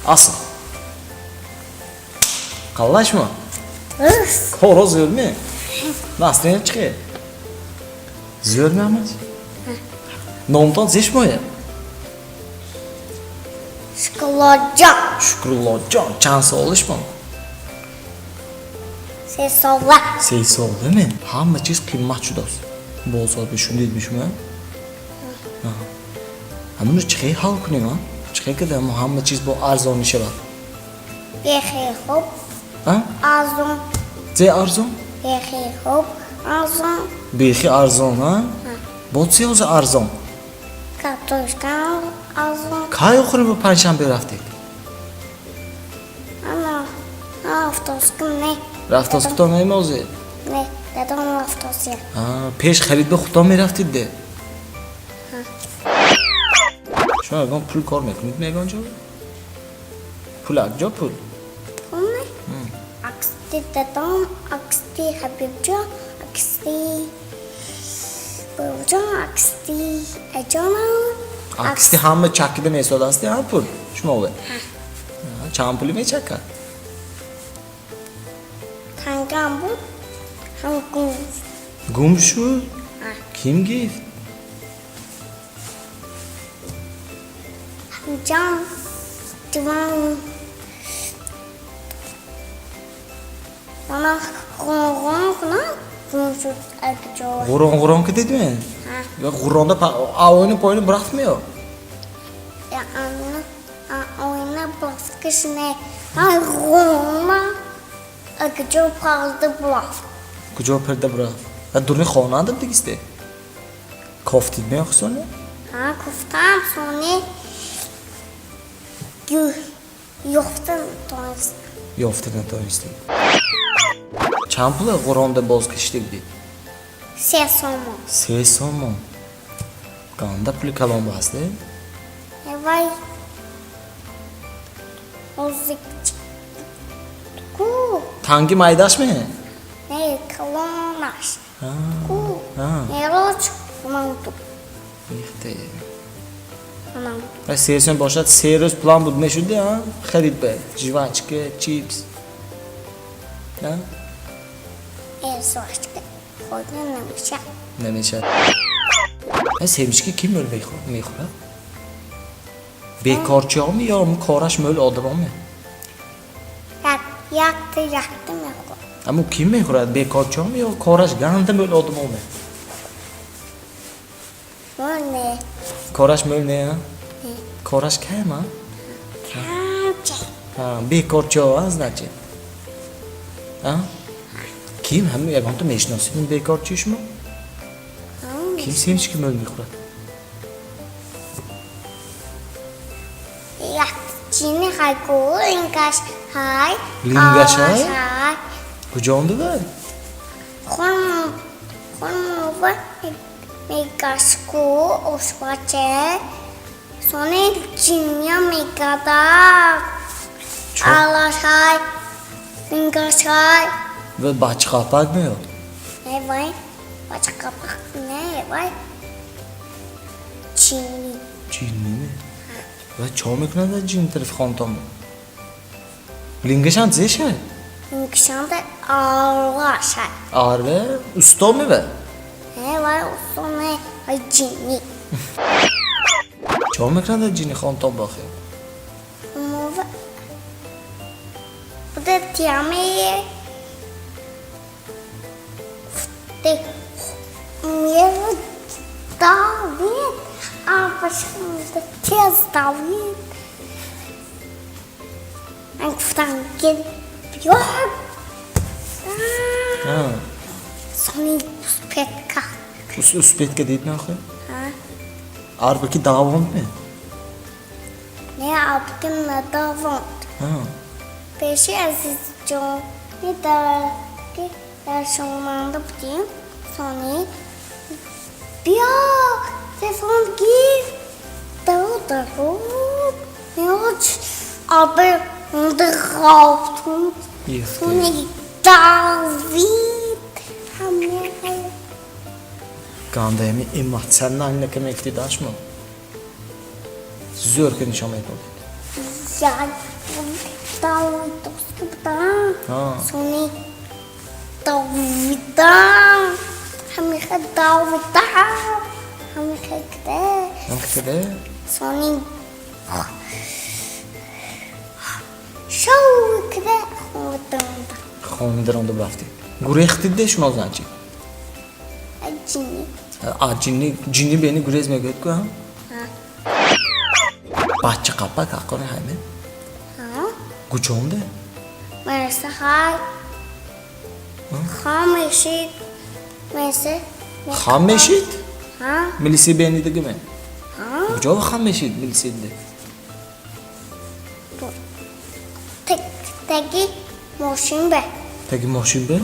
Асл. Қалла шумо? Коро зӯрме? Настроение чӣ хел? Зӯрме ҳамаш? Номтон зе шумоя? Шукруллоҷон. Шукруллоҷон. Чанд сола шумо? 3 сола. 3 сола ме? Ҳама чиз қимат шудааст. Бозор бишунидми шумо? Ҳаминро чӣ хел ҳал кунем, а? Чӣ хел кардем ҳама чиз бо арзонӣ шавад? Бехе хуб. А? Арзон. Зе арзон? Бехе хуб арзон. Бехи арзон, а? Бо чӣ ҳозир арзон? Картошка арзон. Кай охирин бо панҷшанбе рафтед? Ана рафтоску не. Рафтоскутон намеозед? Не, дадом рафтосия. Пеш харид ба худтон мерафтид де? Шумо ягон пул кор мекунед ягон ҷо? Пул як ҷо пул? Пул? Аксти дадом, аксти Ҳабибҷон, аксти бобоҷон, аксти аҷонам. Аксти ҳама чакида месодасти ҳа пул шумо? Чанд пулӣ мечакад? Тангам буд, ҳам гум. Гум шуд? Ким гирифт? Ҳамҷон диван мана ғур-ғур кунам, гум шуд акҷо. Ғурон-ғурон кардедме? Ғуронда оина поина бурафтми ё? Оина бурафткиш не, ғурона акҷо парда бурафт. Куҷо парда бурафт? Дуруни хона дигисте? Кофтидме охисоне? Ҳа, кофтам, сони ёфта натонистам. Ёфта натонистед. Чанд пула ғуронда боз кашида будед? 3 сомон. 3 сомон. Ганда пули калон ҳаст, э? Вай озик ку. Танги майдашме? Не, калонаш. Ку. Мероч манту. Ихте. Манам. 3 сом бошад, 3 рӯз план буд мешуди, а? Харид ба жвачка, чипс. А? Жвачка хӯрда намешавад. Намешавад. Семечки кӣ мӯл мехӯрад? Бекорчиҳоми ё кораш мӯл одамоме? Якта якта мехӯрад. Аммо кӣ мехӯрад? Бекорчиҳоми ё кораш ганда мӯл одамоме? Мӯл не. Кораш мӯл не, а? Кораш кам, а? Камча. Бекорчиҳо, а, значит? А? Ким ҳама ягонта мешиносед бекорчии шумо? Ким семечки мӯл мехӯрад? Як чини ҳай ку, лингаш ҳай. Лингаш ҳай? Ҳай. Куҷо онда вай? Хонмова мегашт ку ошпача. Сони чиня мегада. Алаш ҳай, лингаш ҳай. Ва бачақапак меёд? Не, вай бачақапак не, вай чини. Чиниме? Ва чо мекунад ва ҷин тарафи хонтон? Лингашам зешай? Лингашанда арвашай. Арва? Усто мева? Не, вай усто не, вай ҷини. Чо мекунад ва ҷини хонтон бохе? Мова буда тиаме те мева давид, а пашанда тез давид. Ман гуфтам, ки биё. Сони успеть кард. Успеть кардид нахе? Арба ки давонд ме? Не, арба надавонд. Пеши азизҷони ки дар шоманда будем, сони биё, телефон гир, даро даро меоч арба ғафтунд. Сони давид ҳама. Гандаами эмоционально ка мефтида шумо? Зӯр ка нишон медодед. Як. Давидовски будам. А. Сони давидам. Ҳамиха давидам. Ҳамиха кида. Ҳам кида? Сони шов кида хона даромадам. Хона даромада рафтед. Гурехтид шумо, значит? Ҷинни. А, ҷинни, ҷинни бени гурез мегӯяд ку, ҳа? Ҳа. Бача қаппак ҳаққони ҳайме? Ҳа. Куҷонде? Мерса ҳай. Хам мешид. Мерса. Хам мешид? Ҳа. Милиси бени дигиме? Ҳа. Куҷо хам мешид милисиде? Таги мошин бе. Таги мошин бе?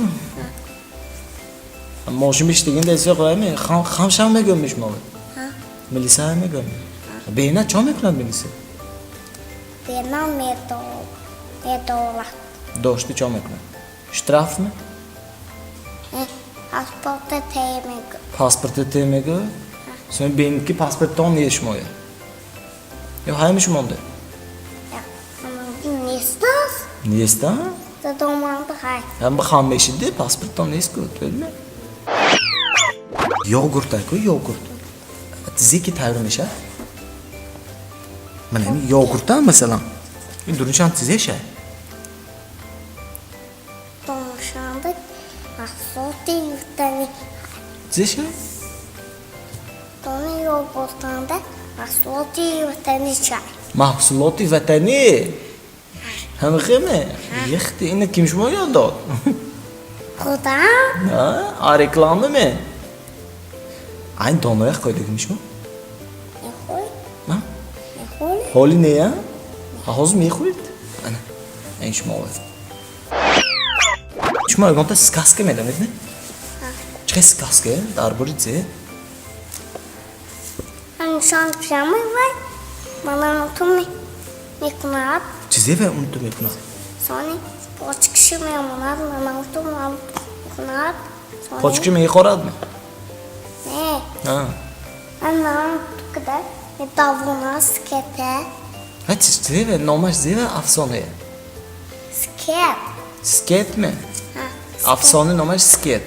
Мошин бештигин десиё қояме? Хам хам шам мегӯям шумо. Ҳа. Милиса ҳам мегӯям. Бена чо мекунад милиса? Бена медорад. Дошти чо мекунад? Штраф ме? Паспорта те мегӯ. Паспорта те мегӯ? Сони бен ки паспорттон нест шумоя. Ё ҳайми шумонде? Нестас. Нест, а? Дадоманда ҳай. Ҳам ба хам мешиди, паспорттон нест ку, тӯлме? Йогурт ку, йогурт. Зе ки тайёр мешавад? Мана ин йогурта, масалан. Ин дуруншам чизеша? Донушанда маҳсулоти юфтани. Чизеша? Дони йогуртанда маҳсулоти юфтани чай. Маҳсулоти ватанӣ. Ҳамхеме? Яхти, ина ким шумо ёд дод? Худам. А, реклама ме? Айн доноях қойдагими шумо? Мехӯрӣ? А? Мехӯрӣ? Ҳоли не, а? Ҳозир мехӯред? Ана, ин шумо овард. Шумо ягонта сказка медонед, не? Чӣ хел сказка? Дар бораи зе? Ҳамишон пижамаи вай манам ту мекунад. Чизе вай унту мекунад? Сони почкиши мемонад, манам ту мекунад. Почкиши мехорад ме? Не. А. Манам ту кида медавона скете. Ҳа, чизе вай? Номаш зе вай афсонае? Скет. Скет ме? Ҳа. Афсона номаш скет.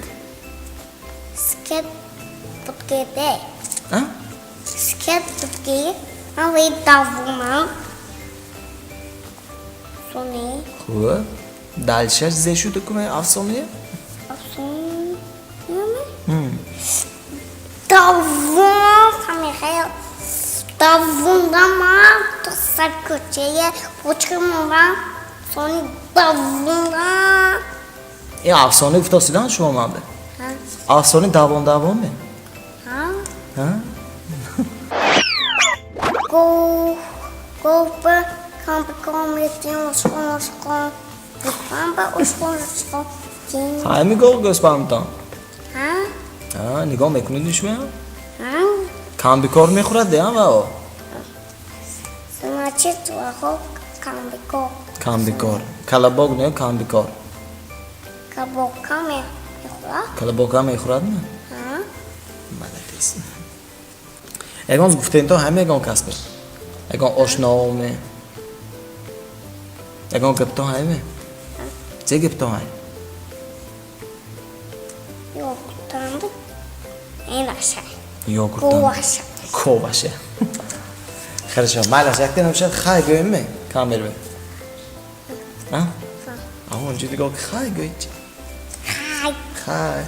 Скет будгеде. А? Скет будги. Ман вай давонам. Сони. Хуб. Дальше зе шуда ку вай афсонае? Афсона. Давон ҳамихел. Давондамам то сар кӯчае почка монам. Сони давондам. Ин афсона гуфтосидан шумо манда? Ҳа. Афсона давон давон ме? Ҳа. Ҳа? Гов гов камбикон метин ушқон ушқон. Гӯсфанд ушқон ушқон. Ҳайми гов гӯсфандтон? Ҳа. Ҳа, нигоҳ мекунед шумо? Ҳа. Камбикор мехӯрад де, вао? Значит, ваҳо камбикор. Камбикор. Колобок не, камбикор. Колобока мехӯрад? Колобока мехӯрад ме? Ҳа. Молодец. Ягон гуфтентон ҳама ягон касбе? Ягон ошноме? Ягон гаптон ҳайме? Че гаптон ҳай? Йогуртанда энаша. Йогуртан. Говаша. Коваша. Хорошо, майлаш, якта намешад хай гӯем ме? Камер бе. А? А онҷо дигоҳ хай гӯй. Хай. Хай.